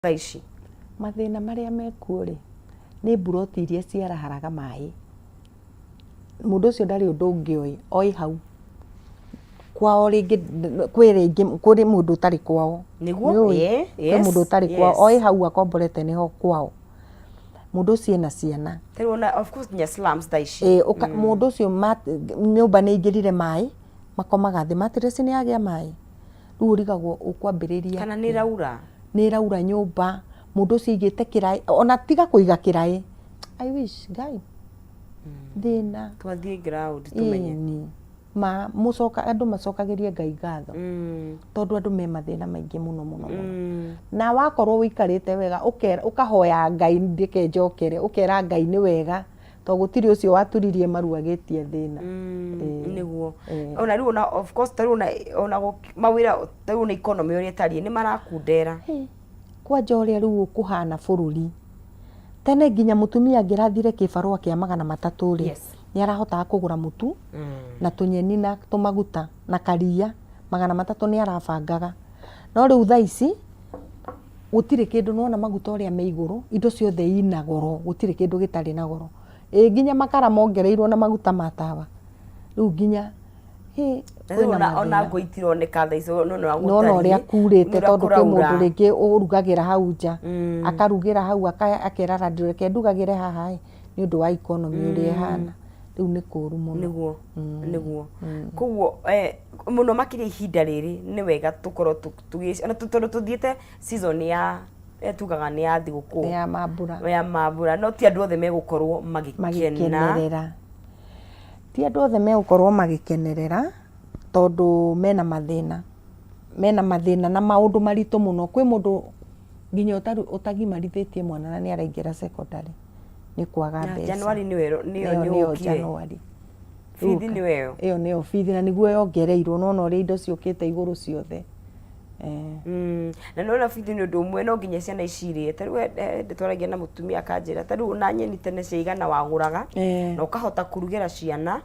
Thaa ici? Mathĩna marĩa mekuo rĩ, nĩ mburoti iria ciaraharaga maĩ. Mũndũ ũcio ndarĩ ũndũ ũngĩ oĩ, oĩ hau. Kwao rĩngĩ kwĩ rĩngĩ kũrĩ mũndũ ũtarĩ kwao. Nĩguo, Nĩũĩ? ĩĩ, Kwĩ yes, mũndũ ũtarĩ kwao, yes. oĩ hau akomborete nĩho kwao. Mũndũ ũcio ena ciana. Tarĩu ona of course nginya slums thaa ici. Ĩĩ, ũka, mũndũ ũcio nyũmba nĩ aingĩrire maĩ, makomaga thĩ. Mattress nĩ yagĩa maĩ. Rĩu ũrigagwo ũkwambĩrĩria Kana nĩ ĩraura. Nĩ ĩraura nyũmba, mũndũ ũcio aigĩte kĩraĩ, ona tiga kũiga kĩraĩ. I wish, Ngai, thĩna. Twathiĩ ground tũmenye. Ĩni, ma mũcoka, andũ macokagĩrie Ngai ngatho. Tondũ andũ me mathĩna maingĩ mũno mũno mũno. Na wakorwo ũikarĩte wega, ũkahoya Ngai ndĩke njokere, ũkera Ngai nĩ wega. To gũtirĩ ũcio waturirie maru agĩtia thĩna. Nĩguo ona rĩu ona of course ta rĩu ona ona mawĩra ta rĩu ona economy ũrĩa ĩtariĩ nĩ marakundera. Kwanja ũrĩa rĩu ũkũhana bũrũri. Tene nginya mũtumia angĩrathire kĩbarũa kĩa 300 rĩ, nĩ arahotaga kũgũra mũtu na tũnyeni na tũmaguta na karia, 300 nĩ arabangaga. No rĩu thaa ici gũtirĩ kĩndũ nĩwona maguta ũrĩa me igũrũ, indo ciothe ina goro, gũtirĩ kĩndũ gĩtarĩ na goro. Ĩ nginya makara mongereirwo na maguta ma tawa, rĩu nginya hĩ kwĩna Ona mathĩna. Ngũ itironeka thaa ici nĩwona ũrĩa Nĩwona ũrĩa gũtariĩ, kurĩte nĩ ũrĩa tondũ kwĩ mũndũ kũraura. rĩngĩ ũrugagĩra hau nja, akarugĩra hau akera landlord reke ndugagĩre haha ĩ, nĩ ũndũ wa economy ũrĩa ĩhana. Rĩu nĩ kũru mũno. Nĩguo, nĩguo. Koguo mũno makĩria ihinda rĩrĩ nĩ wega tũkorwo ona tondũ tũthiĩte season ya ĩrĩa tugaga nĩ ya thigũkũ. Nĩ ya mambura. Ya mambura, no ti andũ othe megũkorwo magĩkena. Magĩkenerera. Ti andũ othe megũkorwo magĩkenerera tondũ mena mathĩna. Mena mathĩna na maũndũ maritũ mũno. Kwĩ mũndũ nginya ũtagimarithĩtie mwana na nĩ araingĩra secondary nĩ kwaga mbeca. January nĩyo Ĩyo nĩyo yũkire. January. Bithi nĩyo ĩyo. Ĩyo nĩyo bithi na nĩguo yongereirwo nĩwona ũrĩa indo ciũkĩte igũrũ ciothe. Na nĩwona bithi nĩ ũndũ ũmwe no nginya ciana ici irĩe. Ta rĩu hĩndĩ twaragia na mũtumia akanjĩra ta rĩu ona nyeni tene ciaigana wagũraga na ũkahota kũrugĩra ciana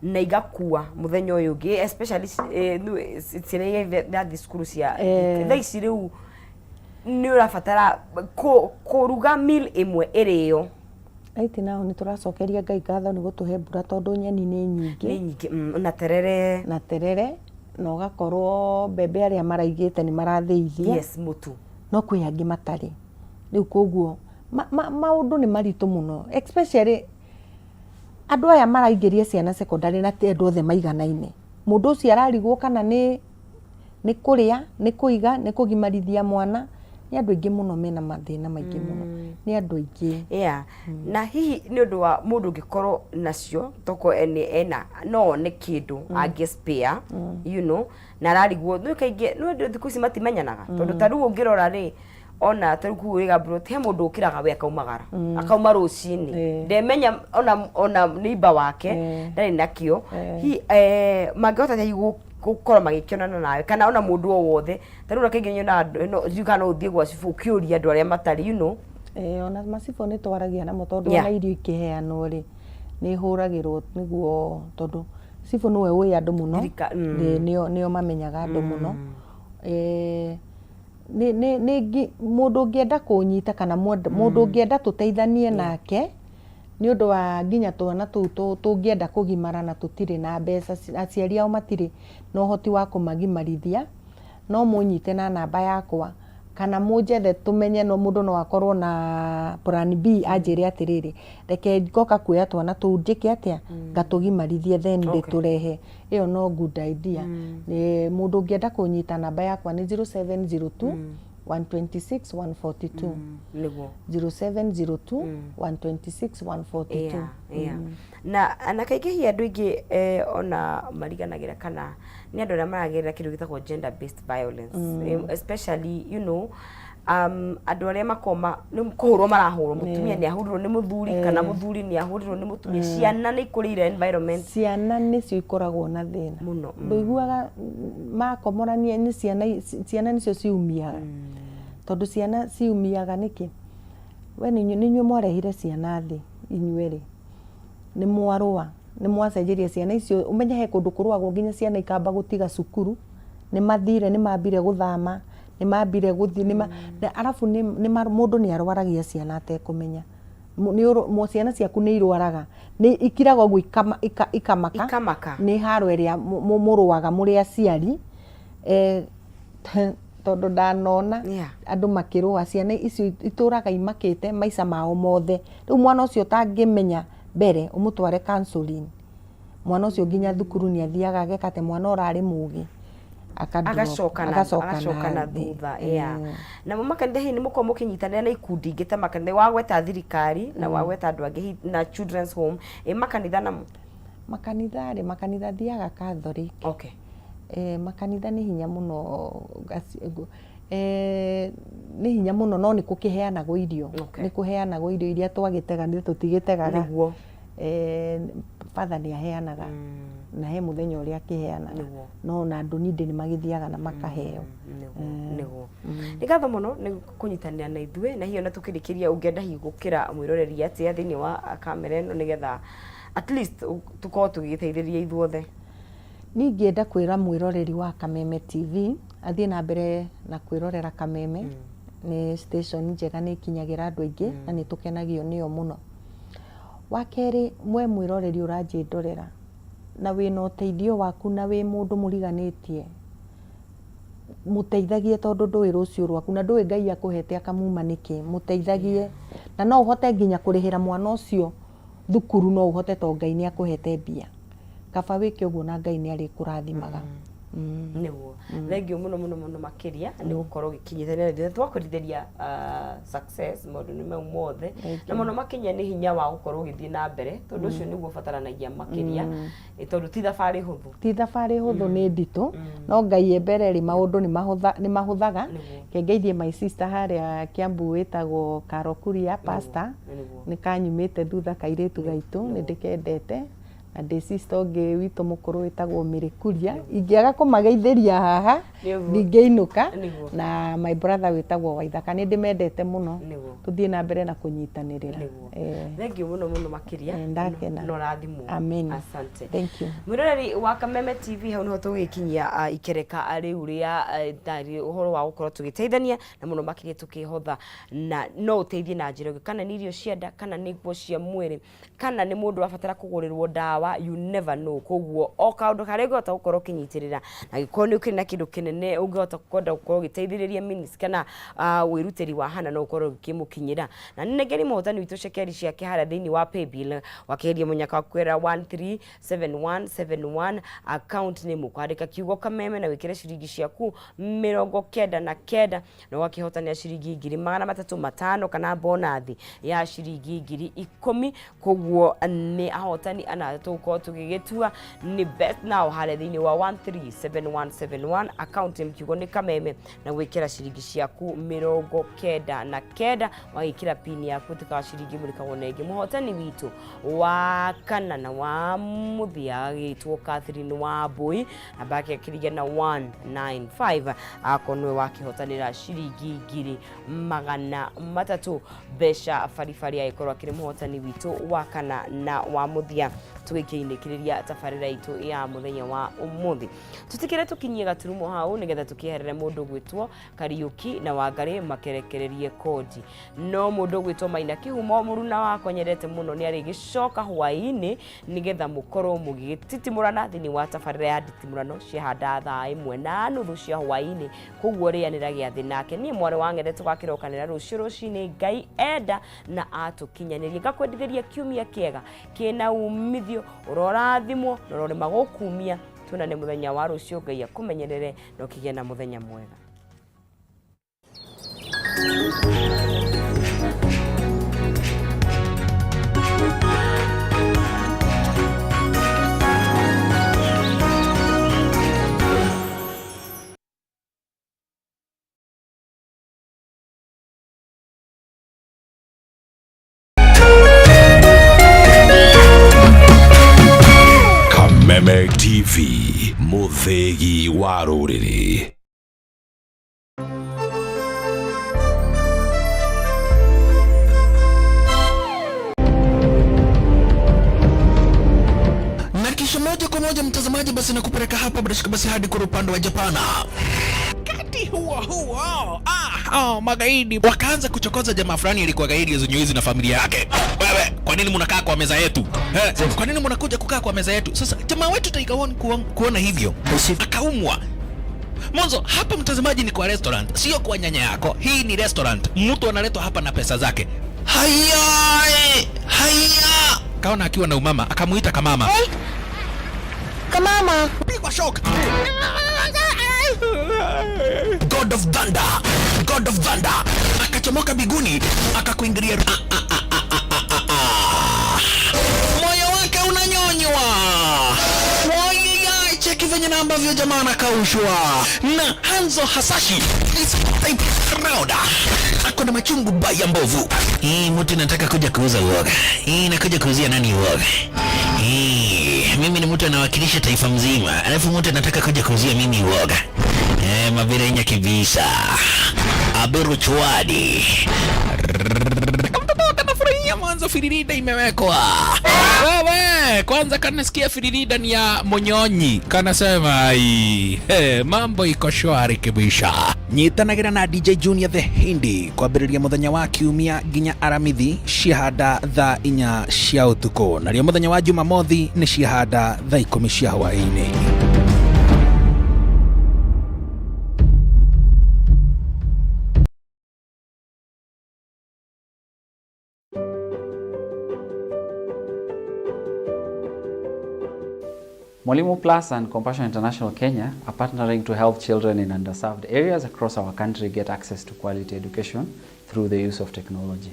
na igakua mũthenya ũyũ ũngĩ especially ciana iria irathiĩ cukuru cia thaa ici rĩu nĩ ũrabatara kũruga meal ĩmwe ĩrĩo. Right now nĩ tũracokeria Ngai ngatho nĩ gũtũhe mbura tondũ nyeni nĩ nyingĩ. Nĩ nyingĩ, na terere. Na terere, na ũgakorwo mbembe arĩa maraigĩte nĩ marathĩithia. Yes, mũtu. No kwĩ angĩ matarĩ. Rĩu koguo maũndũ nĩ maritũ mũno especially andũ aya maraingĩria ciana secondary na ti andũ othe maiganaine. Mũndũ ũcio ararigwo kana nĩ nĩ kũrĩa, nĩ kũiga, nĩ kũgimarithia mwana, nĩ andũ aingĩ mũno mena mathĩna maingĩ mũno, nĩ andũ aingĩ. Yeah. Na hihi nĩ ũndũ wa mũndũ ũngĩkorwo nacio toko ene ena no one kĩndũ angĩ spare na ararigwo nĩ kaingĩ nĩ ũndũ thikũ ici matimenyanaga tondũ ta rĩu ũngĩrora rĩ ona ta rĩu kũu Gabro he mũndũ ũkĩraga we akaumagara akauma rũcinĩ ndemenya ona neighbor wake ndarĩ nakĩo hi mangĩhota hihi gũkorwo magĩkĩonana nawe kana ona mũndũ o wothe ta rĩu ona kaingĩ nyonaga andũ no ndiũĩ kana no ũthiĩ gwa cibũ ũkĩũria andũ arĩa matarĩ. Ĩĩ ona macibũ nĩ twaragia namo tondũ ona irio ikĩheanwo rĩ, nĩ hũragĩrwo nĩguo tondũ cibũ nĩwe ũĩ andũ mũno, Thirika. Nĩo mamenyaga andũ mũno. Nĩ mũndũ ũngĩenda kũnyita kana mũndũ ũngĩenda tũteithanie nake nĩ ũndũ wa nginya twana tũu tũngĩenda kũgimara na tũtirĩ na mbeca, aciari ao matirĩ na ũhoti wa kũmagimarithia, no mũnyite na namba yakwa kana mũnjethe tũmenye no mũndũ no akorwo na plan B anjĩre atĩrĩrĩ, reke ngoka kuoya twana tũu njĩke atĩa, ngatũgimarithie then ndĩtũrehe. Ĩyo no good idea. Mũndũ ũngĩenda kũnyita namba yakwa nĩ 0702 126 142. Nĩguo. 0702 126 142. Yeah. Na kaingĩ hihi andũ aingĩ ona mariganagĩra kana nĩ andũ arĩa maragerera kĩndũ gĩtagwo gender based violence, especially andũ arĩa makoragwo nĩ kũhũrwo marahũrwo, mũtumia nĩ ahũrirwo nĩ mũthuri kana mũthuri nĩ ahũrirwo nĩ mũtumia, ciana nĩ ikũrĩire environment Ciana nĩcio ikoragwo na thĩna mũno. Ndũiguaga makomorania nĩ ciana, ciana nĩcio ciumiaga, tondũ ciana ciumiaga nĩkĩ? We nĩ inyuĩ mwarehire ciana thĩ inyuerĩ, nĩ mwarũa, nĩ mwacenjeria ciana icio, ũmenye he kũndũ kũrũagwo nginya ciana ikamba gũtiga cukuru, nĩ mathire, nĩ mambire gũthama, nĩ Nĩ mambire gũthiĩ nĩ na arabu mũndũ nĩ arwaragia ciana atekũmenya. Ciana ciaku nĩ irwaraga, nĩ ikiraga ũguo ikamaka. Ikamaka. Nĩ haro ĩrĩa mũrũaga mũrĩ aciari, tondũ ndanona andũ makĩrũa, ciana icio itũraga imakĩte maica mao mothe. Rĩu mwana ũcio ũtangĩmenya mbere ũmũtware counseling, mwana ũcio nginya thukuru nĩ athiaga ageka atĩ mwana ũrarĩ mũgĩ agacoka na thutha. Namo makanitha hihi nĩ mũkoragwo mũkĩnyitanĩra na ikundi ingĩ ta makanitha, wagweta thirikari na wagweta andũ angĩ hihi na children's home, ĩ makanitha namo? Makanitha rĩ, makanitha thiaga Catholic. Makanitha nĩ hinya mũno, nĩ hinya mũno, no nĩ gũkĩheanagwo irio. Nĩ kũheanagwo irio iria twagĩtega, nĩ tũtigĩtegaga. Father nĩ aheanaga, na he mũthenya ũrĩa akĩheanaga, no na andũ ningĩ nĩ magĩthiaga na makaheo. Nĩguo. Nĩ ngatho mũno nĩ kũnyitanĩra na ithuĩ, na hihi ona tũkĩrĩkĩria ũngĩenda hihi gũkĩra mwĩroreri atĩa thĩinĩ wa kamera ĩno, nĩgetha at least tũkorwo tũgĩgĩteithĩrĩria ithuothe? Niĩ ingĩenda kwĩra mwĩroreri wa Kameme TV athiĩ na mbere na kwĩrorera Kameme. Nĩ station njega, nĩ ĩkinyagĩra andũ aingĩ na nĩ tũkenagio nĩyo mũno. Wa kerĩ, we mwĩroreri ũranjĩndorera na wĩna ũteithio waku na wĩ mũndũ mũriganĩtie, mũteithagie, tondũ ndũĩ rũciũ rwaku na ndũĩ Ngai akũhete akamuma nĩkĩ. Mũteithagie, na no ũhote nginya kũrĩhĩra mwana ũcio thukuru, no ũhote tondũ Ngai nĩ akũhete mbia. Kaba wĩke ũguo na Ngai nĩ arĩkũrathimaga. Nĩguo, thengiũ mũno mũno mũno makĩria nĩ gũkorwo ũgĩkinyitanĩra ithuĩ. Twakwendithĩria success maũndũ-inĩ mau mothe, na mũno makĩria nĩ hinya wa gũkorwo ũgĩthiĩ na mbere, tondũ ũcio nĩguo ũbataranagia makĩria, tondũ ti thabarĩ hũthũ. Ti thabarĩ hũthũ, nĩ nditũ, no Ngai e mbere rĩ, maũndũ nĩ mahũthaga. Kengeithie my sister harĩa Kiambu wĩtagwo Karo Kuria, pastor, nĩ kanyumĩte thutha, kairĩtu gaitũ, nĩ ndĩkendete. Na ndĩ sister ũngĩ witũ mũkũrũ wĩtagwo Mary Kuria, ingĩaga kũmageithĩria haha ndingĩinũka. Na my brother wĩtagwo Waithaka, nĩ ndĩmendete mũno. Tũthiĩ na mbere na kũnyitanĩrĩra. Thengiũ mũno mũno makĩria. Ndakena. Na ũrathimwo. Amen. Asante. Thank you. Mwĩroreri wa Kameme TV, hau niho tũgĩkinyia ikereka rĩu rĩa ũhoro wa gũkorwo tũgĩteithania na mũno makĩria tũkĩhotha, na no ũteithie na njĩra ĩngĩ, kana nĩ irio cia nda, kana nĩ nguo cia mwĩrĩ, kana nĩ mũndũ ũrabatara kũgũrĩrwo ndawa, you never know. Koguo o kaũndũ karĩa ũngĩhota gũkorwo ũkĩnyitĩrĩra, na angĩkorwo nĩ ũkĩrĩ na kĩndũ kĩnene ũngĩhota kwenda gũkorwo ũgĩteithĩrĩria ministry kana wĩrutĩri wa Hannah, no ũkorwo ũkĩmũkinyĩra. Na nĩ mũhotani witũ cekeri ciake harĩa thĩinĩ wa paybill, wakĩgeria mũnyaka wa kwĩra 137171, account name ũkwandĩka kiugo Kameme na wĩkĩre ciringi ciaku 99, na ũgakĩhotanĩra ciringi 305,000 kana bonathi ya ciringi 10,000. Koguo nĩ ahotani ana tũgũkorwo tũgĩgĩtua nĩ best now harĩa thĩinĩ wa 137171, account name kiugo nĩ Kameme, na gwĩkĩra ciringi ciaku 99, wagĩkĩra pin yaku ĩtuĩkaga ciringi mũrĩkagwo na ĩngĩ. Mũhotani witũ wa kana na wa mũthia agĩtwo Catherine Wambui, namba yake akĩrigia na 195, akorwo nĩwe wakĩhotanĩra ciringi 300,000 mbeca baribari, agĩkorwo akĩrĩ mũhotani witũ wa kana na wa mũthia. Tũgĩkĩinĩkĩrĩria tabarĩra itũ ya mũthenya wa ũmũthĩ, tũtikĩre tũkinyie gaturumo hau nĩgetha tũkĩeherere mũndũ gwĩtwo Kariuki na Wangari makerekererie kodi. No mũndũ gwĩtwo Maina Kĩhumo, mũruna wakwa nyendete mũno, nĩ arĩgĩcoka hwaĩ-inĩ nĩgetha mũkorwo mũgĩtitimũrana thĩinĩ wa tabarĩra ya nditimũrano ciahanda thaa 1:30 cia hwaĩ-inĩ. Koguo rĩanĩra gĩathĩ nake niĩ mwarĩ wa Ng'ethe, tũgakĩrokanĩra rũciũ rũcinĩ Ngai enda na atũkinyanĩrie. Ngakwendithĩria kiumia kĩega kĩna umithio, ũrorathimwo na ũrorĩma gũkumia. Tuonane mũthenya wa rũciũ, Ngai akũmenyerere na ũkĩgĩe na mũthenya mwega. Kameme TV, mũthĩgi wa rũrĩrĩ. Na kisha moja kwa moja mtazamaji, basi nakupeleka hapa bila shaka basi hadi kule upande wa Japana. Kati huo huo ah, oh, magaidi wakaanza kuchokoza jamaa fulani alikuwa gaidi zenye na familia yake. Wewe, kwa nini mnakaa kwa meza yetu? Kwa nini mnakuja kukaa kwa meza yetu? Sasa jamaa wetu Tiger One kuona hivyo akaumwa. Mwanzo hapa, mtazamaji, ni kwa restaurant, sio kwa nyanya yako. Hii ni restaurant, mtu analetwa hapa na pesa zake. Haya, haya, kaona akiwa na umama, akamuita kamama. Kamama. Pigwa shock. God of Thunder, God of Thunder akachomoka biguni akakuingilia. Ah, ah, ah, ah, ah, ah, ah. Moyo wake unanyonywa. Wai, cheki venye na ambavyo jamaa anakaushwa na Hanzo Hasashi is type round. Ako na machungu baya mbovu. Hii mtu nataka kuja kuuza uoga. Hii nakuja kuuzia nani uoga? Hii mimi ni mtu anawakilisha taifa mzima, alafu mtu anataka kuja kuuzia mimi uoga. Mabirenya kibisa. Aberu chwadi. Kamtoto kanafurahia mwanzo firirida imewekwa. Wewe, kwanza kanasikia firirida ni ya Monyonyi. Kanasema ai, hey, mambo iko shwari kibisha. Nyitanagira na DJ Junior the Hindi kwambĩrĩria mũthenya wa kiumia nginya aramithi ciahanda thaa 4 cia ũtukũ, narĩo mũthenya wa jumamothi nĩ ciahanda thaa 10 cia hwaĩ-inĩ. Mwalimu Plus and Compassion International Kenya are partnering to help children in underserved areas across our country get access to quality education through the use of technology.